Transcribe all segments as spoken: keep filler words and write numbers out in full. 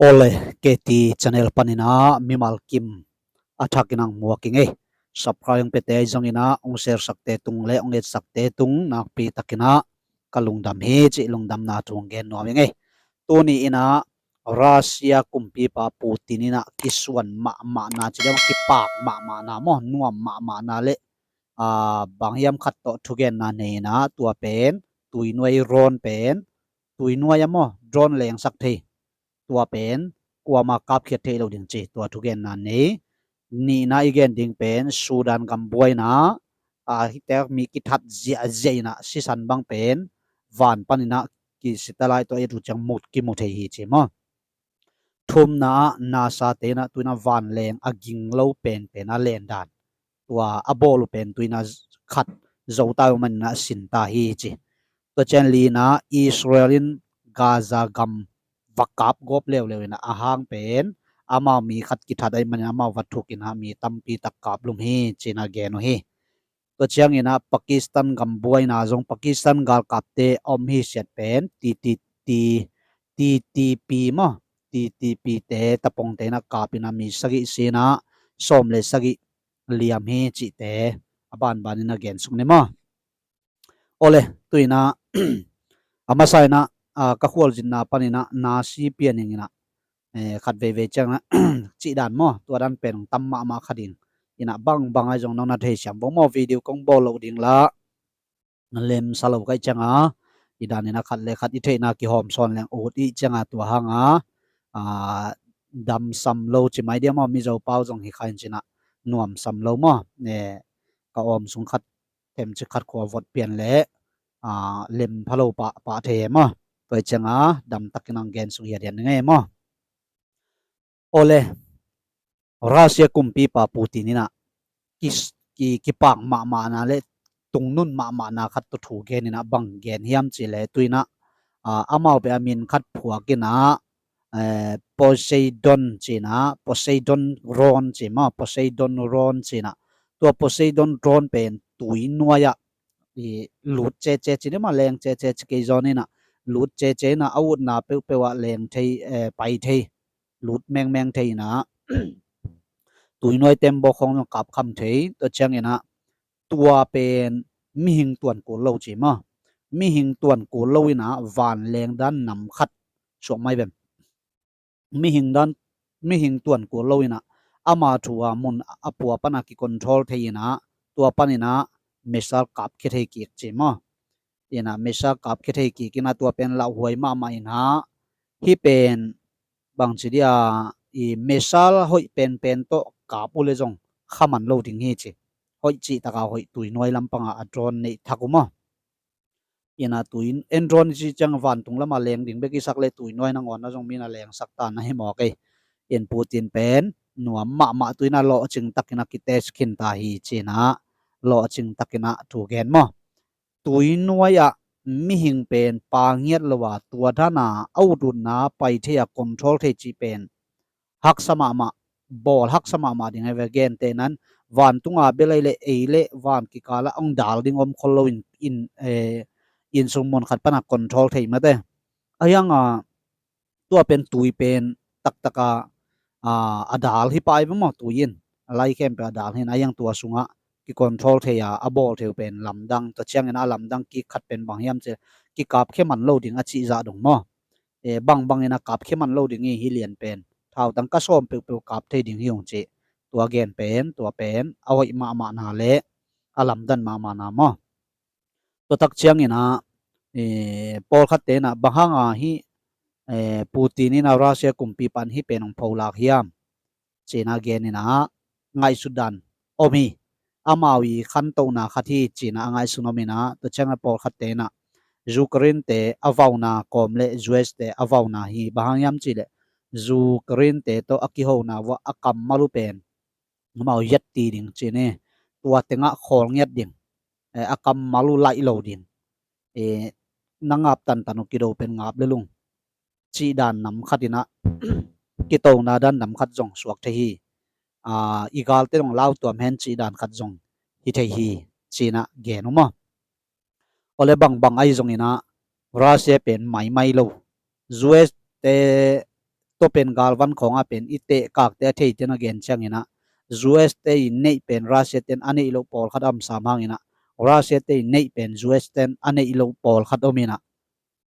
Ole, K T channel panin ah mimal kim a thakin ang muak ing ei. Subscribe hong piate ahi zongin ah hong share sakte tung le hong et sakte tung nakpi takin ah ka lungdam hi cih lungdamna thu hong gen nuam ing ei. Tuni in ah Russia kumpipa Putin in ah kisuan mahmahna ci deuh, kipak mahmahna maw, nuam mahmahna le bang hiam khat tawh thugenna nei in ah, tua pen tuinuai drone pen, tuinuai a maw, drone lengsak thei, tua pen kuama kapkhiat theih lo ding ci, tua thugenna nei. Nihna i gen ding pen Sudan gam buaina, a, hihte mi kithat ziahziah in ah sisan bang pen van panin ah kisita lai, tua i et uh ciang mut kimu thei hi ci maw. Thumna ah NASA te in ah tu in ah vanleng a ging lo penpen a lendan, tua a bawl uh pen tu in ah khat zo ta uh manin ah sin ta hi ci. Tua ciang lina Israel in Gaza gam va kap gawp leuleu in ah a hang pen amau mi khat kithat ahih manin amau va thuk in ah mi tampi tak kap lum hi ci in ah gen uh hi. Tua ciangin ah Pakistan gam buaina zong, Pakistan galkapte om hi siat pen T T T, T T P maw, T T P te tapongte in ah kap in ah mi sagih si in ah sawm le sagih liam hi cihte a banban in ah gen suk ni maw. Ole, tu in ah a masa in ah, a, ka khualzinna panin ah nasi pian ing in ah, eh, khat veivei ciang ah cih dan maw, tua dan pen tam mahmah kha ding. In ah bangbang ahi zong nong na theisiam vo maw, video kong bawl loh ding la lem sa lo ka hih ciang a, i dan in ah khat le khat i theihna kihawm sawn leng ut i hih ciang a, tua hang a, a, dam sam lo ci mai dia maw, Mizo pau zong hi kha in ci in ah nuam sam lo maw. Ne, ka awm sung khat themcik khat khua vot pian le, a, lem pha lo pah, pah thei e maw. Tua i ciang a dam takin ang gen suk hiat hiat ning e maw. Ole, Russia kumpipa Putin in ah kis-, ki, kipak mahmahna le tungnun mahmahna khat tawh thu gen in ah bang gen hiam cih le tu in ah, a, amau pen a min khat phuak in ah, eh, Poseidon ci in ah, Poseidon drone ci maw, Poseidon drone ci in ah. Tua Poseidon drone pen tuinuai ah i lut cece ci ni maw, leng cece ci kei zaw ni in ah, lut cece in ah a utna peuhpeuh ah leng thei, eh, pai thei, lut mengmeng thei in ah tuinuai tembawk khawng zong kap kham thei. Tua ciangin ah tua pen mihing tuan kul lo ci maw. Mihing tuan kul lo in ah vanleng dan nam khat suak mai bem. Mihing dan, mihing tuan kul lo in ah ama thu a mun a pua pan a kicontrol thei in ah tua panin ah missile kapkhia thei kik ci maw. In ah missile kapkhia thei kik in ah tua pen lauhuai mahmah in ah hih pen bangci dia, i missile hoih penpen tawh kap uh le zong khaman lo ding hi ci. Hoih cih taka hoih tuinuai lampang a a drone neih thak uh maw. In ah tui in drone ci ciang vantung lam a leng ding bek i sak le tuinuai nangawn ah zong mi in ah lengsak ta na hi mawk ei. In Putin pen nuam mahmah tu in ah lawhcing takin ah kitest khin ta hi ci in ah lawhcing takin ah thu gen maw. Tuinuai ah mihing pen pa ngiat lo a tua dan a a ututna pai thei a control thei cih pen haksa mahmah, bawl haksa mahmah ding a hi ve. Gentehna in vantung a bel ahih leh ei le van kikal ah hong dal ding om khol lo in, in, eh, innsung mun khat pan a control thei mate. Ahi hang a tua pen tui pen taktak a, a, a dal hi pah hi ve maw, tui in a lai khempeuh a dal hi in, ahi hang tua sungah kicontrol thei a, a bawl thei uh pen lamdang. Tua ciangin a lamdang kik khat pen bang hiam cih leh kikapkhia man lo ding a cih zah dong maw. Eh, bangbang in a kapkhia man lo ding hi, hih lian pen thautang ka sawm peuhpeuh kap thei ding hi ung cih. Tua gen pen, tua pen a hoih mahmahna le a lamdang mahmahna maw. Tua tak ciangin ah, eh, pawlkhatte in ah bang hang a hih, eh, Putin in ah Russia kumpipa in hih pen hong pholak hiam ci in ah gen in ah ngaihsut dan om hi. Amau i khantohna khat hi ci in ah a ngaihsun om in ah, tua ciang a pawlkhatte in ah Ukraine te a vauna kawm le U S te a vauna hi. Bang hang hiam cih leh Ukraine te tawh a kihona uh a kammal uh pen amau hiat ti ding ci ni, tua tengah khawl ngiat ding, eh, a kammal uh laih lo ding, eh, na ngap tantan uh kido pen ngap le lung cih dan nam khat in ah kitona dan nam khat zong suak thei hi. Ah, i galte dong lau tuam hen cih dan khat zong hi thei hi ci in ah gen uh maw. Awle bangbang ahi zongin ah Russia pen maimai lo. U S te Tua pen galvan khawngah pen i tehkakte a theite na gen cianginah, U S te i neih pen Russia ten a neih loh pawlkhat a om sam hanginah, Russia te i neih pen U S ten a neih loh pawlkhat om inah,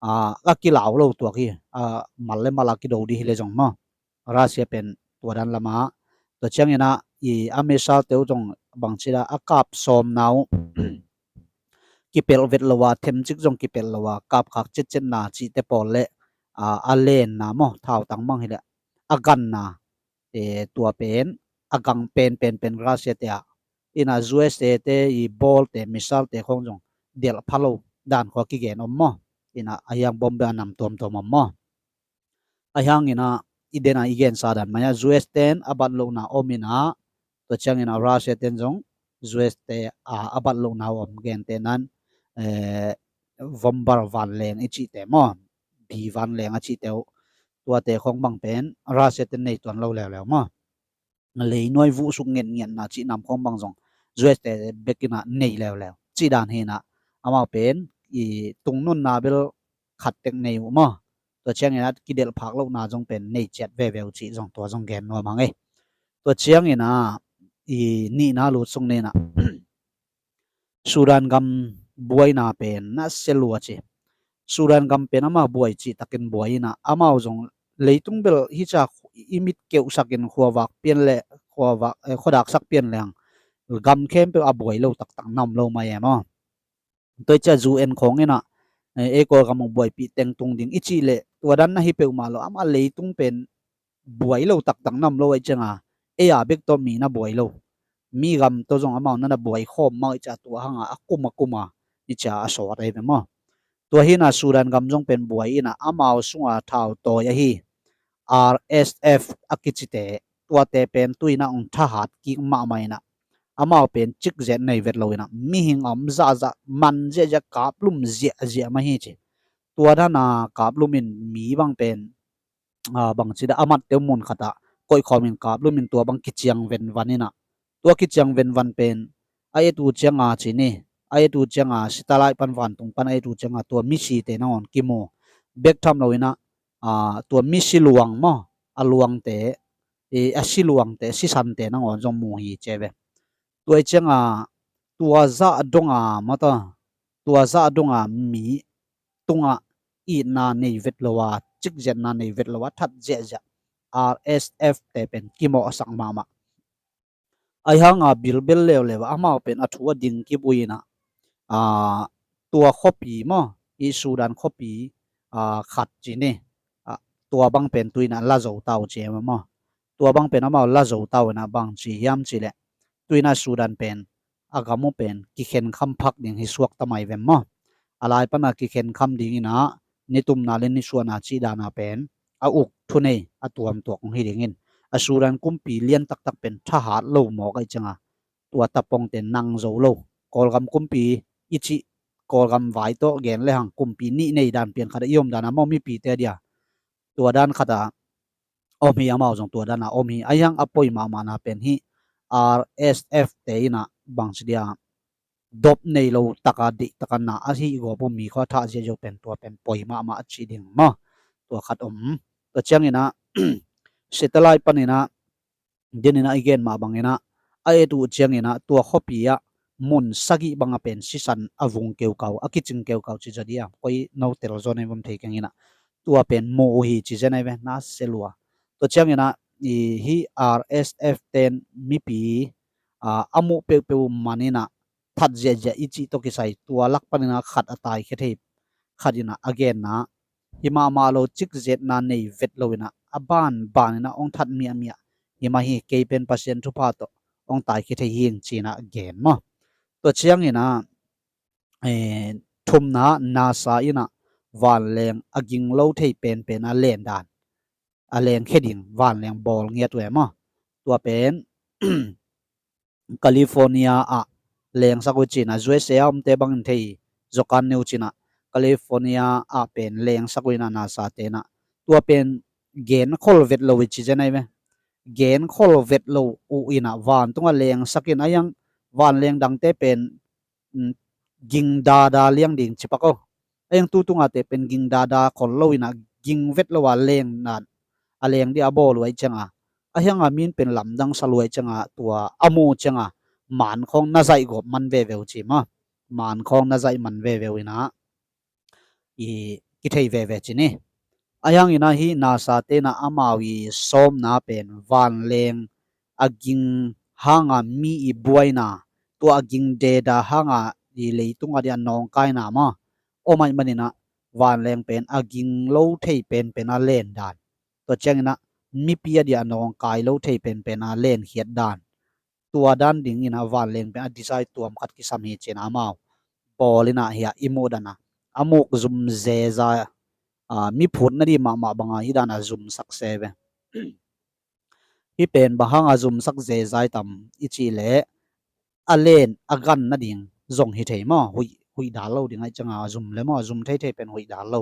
a, a kilau lo tuak hi. A, mal le mal a kido dih hi le zong maw, Russia pen tua dan lamah. Tua cianginah i a missile te uh zong bangci dah a kap sawmna uh kipelh vet lo a, themcik zong kipelh lo a, kapkhak cetcetna cihte pawl le, a, a lenna maw, thautang mang hileh a ganna, e, tua pen a gang pen pen pen Russia te ah. Inah U S te i bawlte, missile te khawng zong delh pha lo dan khua kigen om maw. Inah a hiang bombe a nam tuamtuam om maw. A hianginah i dena i gensa dan mai-ah U S ten a bat lohna om inah, tua cianginah Russia ten zong U S te a, a bat lohna om gente nan, eh, bomber vanleng i cihte maw, bi vanleng a cihte uh, tuate khawng bang pen Russia ten nei tuan lo leuleu maw. Leinuai vuhsuk ngetngetna cih nam khawng bang zong U S te bekinah nei leuleu cih dan hinah, amau pen i tungnunna bel khat tek nei uh maw. Tua cianginah kidelh phak lohna zong pen nei ciat veve uh cih zong tua zong gen nuam hang ei. Tua cianginah i nihna lut sung ninah Sudan gam buaina pen na sia lua ci. Sudan gam pen amau buai cihtakin buai inah, amau zong leitung bel hi ca i mit keuhsakin khuavak pian le, khuavak, eh, khuadaksak pian leng gam khempeuh a buai lo taktak na om lo mai em aw. Tua i cia U N khawng inah, eh, ei Kawlgam uh buaipih tengtung ding i cih leh tua dan na hi peuhmah lo, amah leitung pen buai lo taktak na om lo aih cianga, ei a bek tawh mi na buai lo. Mi gam tawh zong amau na na buai khawm mah i cia tua hanga a kum a kuma i cia a sawt ahi ve maw. Tua hinah Sudan gam zong pen buai inah amau sunga thau tawi ahi R S F a kicite, tuate pen tuinah ong thahat kik mahmah inah, amau pen cikzet nei vet lo inah, mihing a om zahzah, man ziahziah, kaplum ziahziah mah hi ci. Tua dana kaplum in mi bang pen, a, bangci dah a matte uh mun khatah koihkhawm in kaplum in tua bang kiciang venvan inah, tua kiciang venvan pen a et uh cianga ci ni, a et uh cianga satellite pan vantung pan a et uh cianga tua misite nangawn kimu bek tham lo inah, a, tua misi luang maw, a luangte, i, a si luangte, sisante nangawn zong mu hi ci ve. Tua i cianga tua zah donga mata, tua zah donga mi tungah itna nei vet lo a, cikzetna nei vet lo a, that ziahziah R S F te pen kimawhsak mahmah. Ahi hanga bilbel leuleu a, amau pen a thu a ding kibui inah, a, tua khuapi maw, i Sudan khuapi, a, khat ci ni, a, tua bang pen tuinah la zo tau ci em maw. Tua bang pen amau la zo tau inah bang ci hiam ci leh, tuinah Sudan pen a gam uh pen kikhenkham phak ding hi suak ta mai vem maw. A lai pana kikhenkham ding inah nitumna le nisuahna cih dana pen a uk thunei a tuamtuak hong hi dingin, a Sudan kumpi lian taktak pen thahat lo mawk aih cianga, tua tapongte nang zo lo. Kawlgam kumpi i cih, Kawlgam vai tawh gen lehang kumpi nih nei dan pian khatah i om dana maw, mipite dia tua dan khatah om hi, amau zong tua dana om hi. Ahi hang a poi mahmahna pen hi R S F te inah bangci dia dop nei lo taka deih taka na a hih gawp uh mi khua thah ziahziah pen tua pen poi mahmah a cih ding maw. Tua khat om. Tua cianginah satellite paninah, deninah i gen mah banginah, a et uh cianginah tua khuapi ah mun sagih banga pen sisan a vung keukau, a kicing keukau ci zaw dia, koi no tel zaw nei vom thei kenginah, tua pen mu uh hi ci zen ai ve, na sia lua. Tua cianginah i hi R S F ten mipi, a, a muh peuhpeuh maninah that ziahziah i cih tawh kisai tua lak paninah khat a taikhia thei, khat inah a genna, hi mahmah lo, cikzetna nei vet lo inah a banbaninah hong that miahmiah hi mah hi, kei pen Pasian thupha tawh hong taikhia thei hing cinah gen maw. Tua cianginah, eh, thumna, NASA inah vanleng a ging lo thei penpen a len dan, a lengkhia ding vanleng bawl ngiat uh e maw. Tua pen California ah lengsak uh cinah, U S A a omte bangin thei zaw kan ni uh cinah, California ah pen lengsak uh inah NASA tenah, tua pen genkhol vet lo uh ci zen ai ve. Genkhol vet lo uh inah vantungah lengsakin, ahi hang vanleng dangte pen, mm, ging dada liang ding ci pak aw. Ahi hang tu tungate pen ging dada khol lo inah, ging vet lo a leng dan, a leng dih a bawl uh ahih cianga, a hianga min pen lamdang sa uh ahih cianga, tua a mu cianga man khawng na zaih gawp man veve uh ci maw. Man khawng na zaih man veve uh inah i kithei veve ci ni. A hiangin ah hih NASA te inah amau i sawmna pen vanleng a ging hanga mi i buaina, tua a ging deda hanga i leitung a dih a nawngkaina maw, om ahih manin ah vanleng pen a ging lo thei penpen a len dan, tua ciangin ah mipi a dih a nawngkai lo thei penpen a lenkhiat dan, tua dan dingin ah vanleng pen a design tuam khat kisam hi ci-in ah amau bawl inah hih a i muh dan a, a muk zum zeza, a, mi phut nading mahmah banga hih dan a zumsak se ve. Hih pen bang hanga zumsak zeza i tam i cih leh a len a gan nading zong hi thei maw, huih, huih dal lo ding ahih cianga zum le maw, zum theithei pen huih dal lo.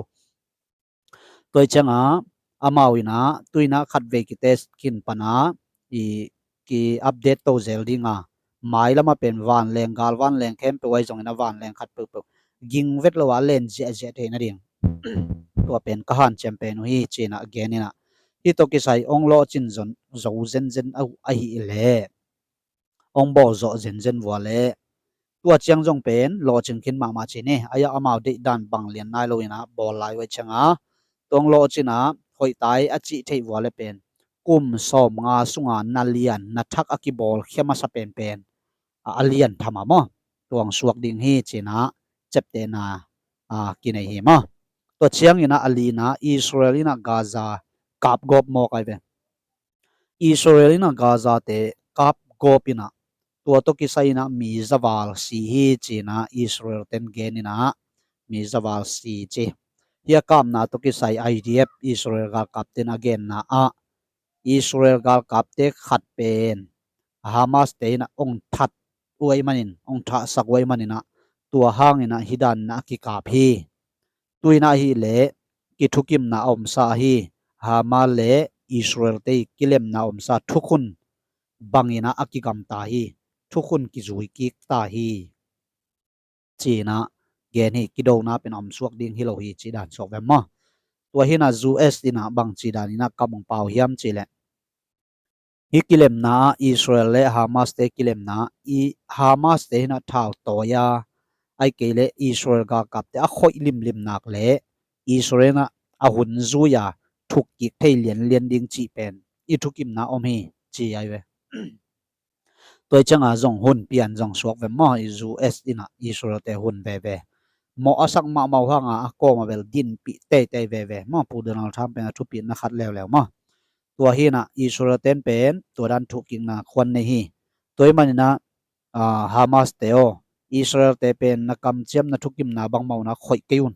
Tua ahih cianga amau inah tu inah khatvei kitest khin pana i ki update to zel dinga, mailam a pen vanleng, gal vanleng khempeuh ahi zongin ah vanleng khat peuhpeuh ging vet lo a len ziahziah thei nading, tua pen ka hanciam pen uh hi ci-in ah gen inah, hih tawh kisai ong lawhcin zon zo zenzen uh ahih leh ong bawl zawh zenzen vua leh tua ciang zong pen lawhcing khin mahmah ci ni. A hiah amau deih dan bang lian nai lo inah bawl lai uh ahih cianga, tua ong lawhcin ah hoihtai a cih theih vua leh pen kum sawmnga sunga na lian na thak a kibawlkhia masa penpen a, a lian tham a maw, tua ong suak ding hi ci-in ah ciaptehna, a, kinei hi maw. Tua ciangin ah a lina, Israel inah Gaza kapgawp mawk ahi ve. Israel inah Gaza te kapgawp inah tua tawh kisai inah mi zaval si hi ci-in ah Israel ten gen inah mi zaval si ci. Hih a kapna tawh kisai I D F Israel galkap ten a genna ah Israel galkapte khat pen Hamas te inah ong that uh ahih manin, ong thahsak uh ahih manin ah tua hangin ah hih dan inah a kikap hi. Tu inah ahih leh kithukimna a omsa ahi Hamas le Israel te i kilemna a omsa thukhun bangin ah a kigamta hi. Thukhun kizui kik ta hi ci-in ah gen hi. Kidona pen a om suak ding hi lo hi cih dan suak ve maw. Tua hi inah U S inah bang cih dan inah kam ong pau hiam cih leh, hih kilemna ah, Israel le Hamas te kilemna ah, i Hamas te hi inah thau tawi a, ahih kei leh Israel galkapte a khoih limlim nak leh Israel inah a hun zui a thuk kik thei lianlian ding cih pen i thukimna om hi ci ahi ve. Tua ahih cianga zong hun pian zong suak ve maw, i U S inah Israel te hun veve. Mawh a sak mahmah uh hanga a kawm a bel dinpih teitei veve maw, Pu Donald Trump pen a thupitna khat leuleu maw. Tua hi inah Israel ten pen tua dan thukkikna khuan nei hi. Tua ahih manin ah, a, Hamas te aw, Israel te pen na kamciam na thukimna bangmah un ah khoih kei un.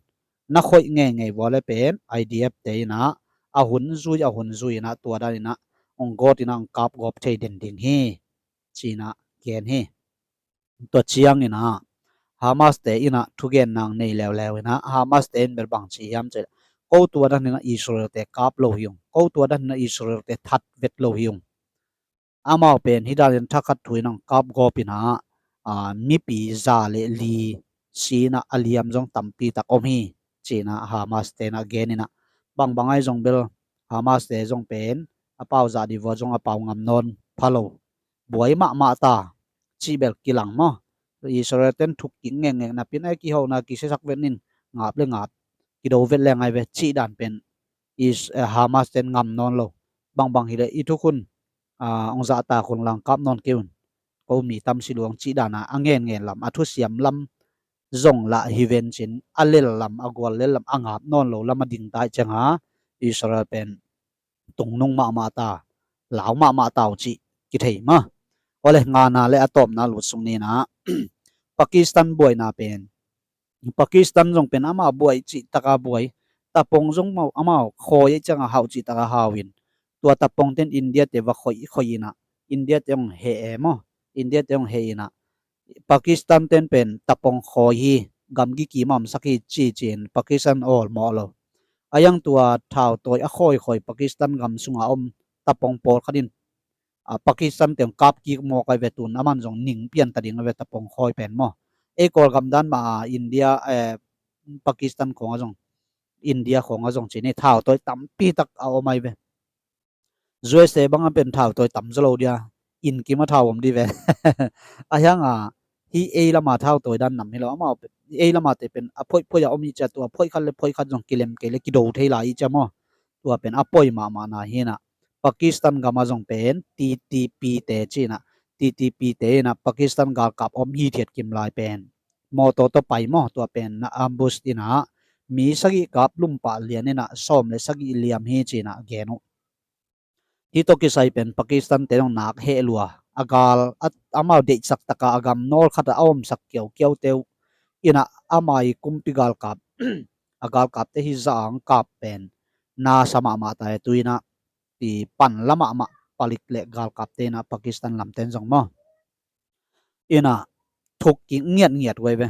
Na khoih ngeingei vua leh pen I D F te inah a hun zui a hun zui inah tua dan inah ong gawt inah ong kapgawp thei den ding hi ci-in ah gen hi. Tua ciangin ah Hamas te inah thugenna nei leuleu inah Hamas te in bel bang ci hiam cih leh, ko tua dan inah Israel te kap lo hi ung, ko tua dan inah Israel te that vet lo hi ung. Amau pen hih dan in thakhat thu inah kapgawp inah, a, mipi za le li si inah a liam zong tampi tak om hi ci-in ah Hamas te inah gen inah, bangbang ahi zong bel Hamas te zong pen a pau zah dih vua zong a pau ngam nawn pha lo. Buai mahmah ta cih bel kilang maw. Israel ten thukkik ngekngek napi-in a kihona kisiasak vet ning, ngap le ngap, kido vet leng ahi ve cih dan pen Is, eh, Hamas ten ngam nawn lo. Bangbang hi leh i thukhun, a, ong zahtak un lang kap nawn kei un, ko mi tam si luang cih dan a, a ngenngen lam, a thusiam lam zong lah hi ven cin, a lel lam, a gual lel lam, a ngap nawn lo lam a ding ta ahih cianga Israel pen tungnung mahmah ta, lau mahmah ta uh cih kithei maw. Awle, ngana le a tawpna lut sung ni inah Pakistan buaina pen, Pakistan zong pen amau buai cih taka buai, tapong zong amau, amau khawi ahih cianga hau cih taka hau in, tua tapong ten India te va khoih, khoih inah, India te ong heh e maw, India te ong heh inah, Pakistan ten pen tapong khawi hi, gamgi kim a omsak hi ci ci-in Pakistan awlmawh lo. A hiang tua thau tawi a khawikhawi Pakistan gam sunga om tapong pawlkhat in, a, Pakistan teng kap kik mawk ahi ve. Tun aman zong ning pian ta ding ahi ve, tapong khawi pen maw. Ei Kawlgam dan mah a India, eh, Pakistan khawng a zong, India khawng a zong ci ni, thau tawi tampi tak a om ahi ve. U S A bang a pen thau tawi tam zaw lo dia, inn kim a thau om di ve. A hiang a, hi ei lama thau tawi dan nam hi lo, amau ei lama te pen a phoih phoih a om hi cia, tua phoih khat le phoih khat zong kilem kei le kido thei lai hi cia maw. Tua pen a poi mahmah na hi na, Pakistan gam a zong pen T T P te ci na, T T P te ina Pakistan galkap om hi thiat kim lai pen mawtaw tawh pai maw, tua pen na ambush ina mi sagih kap, lumpah lian ina sawm le sagih liam hi ci na gen uh. Hih tawh kisai pen Pakistan te dong nak heh lua, a gal a, amau deihsak taka a gam nawl khat a a omsak kiaukiau te uh ina ama i kumpi galkap, a galkap te hi za ang kap pen nasa mahmah ta e. Tu ina i pan la mahmah palik le galkap te ina Pakistan lamten zong maw. Ina thuk kik ngiatngiat uh ai ve.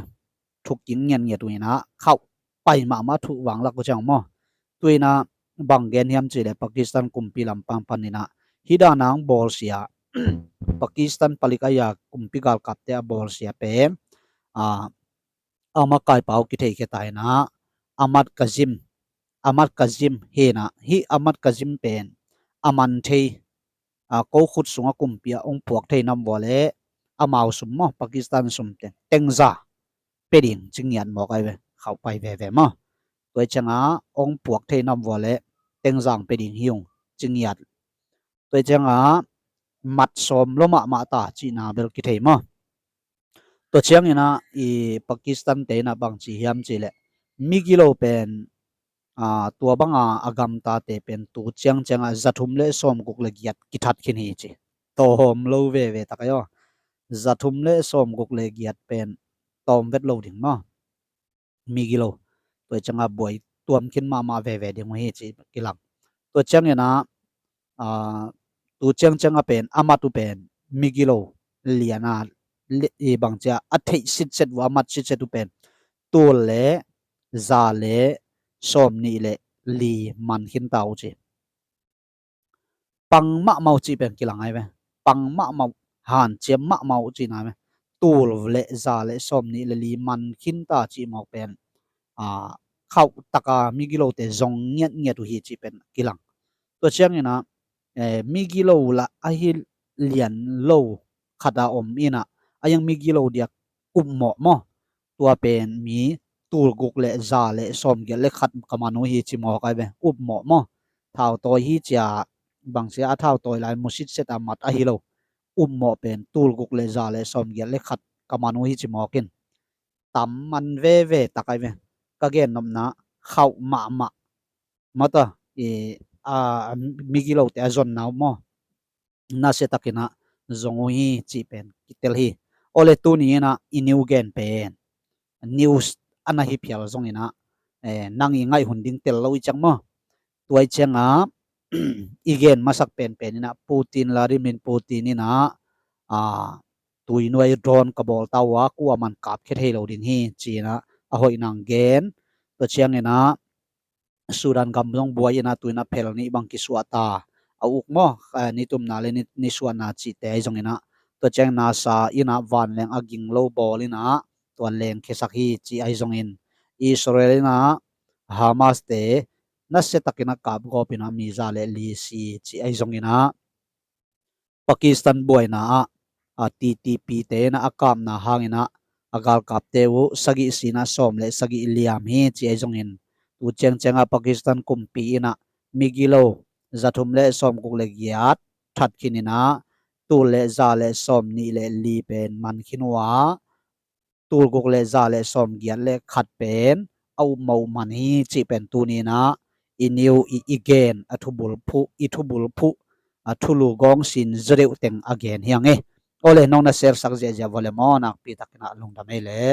Thuk kik ngiatngiat uh ina khauh pai mahmah thuk vang lak uh ciang maw. Tu ina bang gen hiam ci le Pakistan kumpi lampang pan ina hi dan ang bawlsia, Pakistan palik a ia kumpi galkap te a bawlsia pen a, a makaipau kithei khia ta ina Ahmad Kazim, Ahmad Kazim hi na, hi Ahmad Kazim pen a man thei, a, ko khut sunga kumpi a ong puak thei nam vua le amau sum maw, Pakistan sum te tengza pe ding ci ngiat mawk ai ve, khauh pai veve maw. Tua cianga ong puak thei nam vua le tengzang pe ding hi ung ci ngiat. Tua cianga mat sawm lo mahmah ta cihna bel kithei maw. Tua ciangina i Pakistan te ina bang ci hiam ci le migilo pen a, tua banga a gamtate pen tu ciangcianga zathum le sawmguk le giat kithat khin hi ci. Tawm lo veve tak ai aw. Zathum le sawmguk le giat pen tawm vet lo ding maw. Migilo. Tua cianga buai tuam khin mahmah veve ding uh hi ci kilang. Tua ciangina a, tu ciangcianga pen a mat uh pen migilo liana i bang cia a theih sitset uh, a mat sitset uh pen tul le za le sawm nih le li man khin ta uh ci. Pang mahmah uh cih pen kilang ai ve. Pang mahmah uh, hanciam mahmah uh cihna ve. Tul le za le sawm nih le li man khin ta cih mawk pen a, khauh taka migilote zong ngiatngiat uh hi cih pen kilang. Tua ciangina eh, migilo la ahi lian lo khata om ina a iang migilo dia upmawh maw. Tua pen mi tulguk le za le sawmgiat le khat ka man uh hi ci mawk ai ve. Upmawh maw. Thau tawi hi cia bangsia a thau tawi lai mu sitset a mat ahi lo. Upmawh pen tulguk le za le sawmgiat le khat ka man uh hi ci mawk in. Tam man veve tak ai ve. Ka gen nopna khauh mahmah mata i a, migilote a zonna uh maw. Nasia takina zong uh hi cih pen kitel hi. Awle tuni ina i new gen pen news ana hi phial zongina eh, nang i ngaih hun ding tel lo i ciang maw. Tua i cianga i gen masak penpen ina Putin, Vladimir Putin ina a, tuinuai drone ka bawl ta uh a, kua man kap khia thei lo ding hi cina a hoih nang gen. Tua ciangina Sudan gam zong buai ina tuina phel nih bang kisuah ta a uk maw, eh, nitumna le ni, nisuahna cihte ahi zongina tua ciang nasa ina vanleng a ging lo bawl ina tua leng khiasak hi ci ahi zongin Israel ina Hamas te nasia takina kapgawp ina mi za le li si ci ahi zongina Pakistan buaina ah a T T P te na a kapna hangina a galkapte uh sagih sina sawm le sagih liam hi ci ahi zongin tu ciangcianga Pakistan kumpi ina migilo zathum le sawmguk le giat that khin ina tul le za le sawm nih le li pen man khin uh a tulguk le za le sawmgiat le khat pen a upmawh man hi cih pen tunina i niu i, i gen a thubul phuh, i thubul phuh a thulu gawng sin zadeuh teng a gen hiang e. Awle nong na sersak ziahziah vawle maw, nakpi takina lungdam ei le.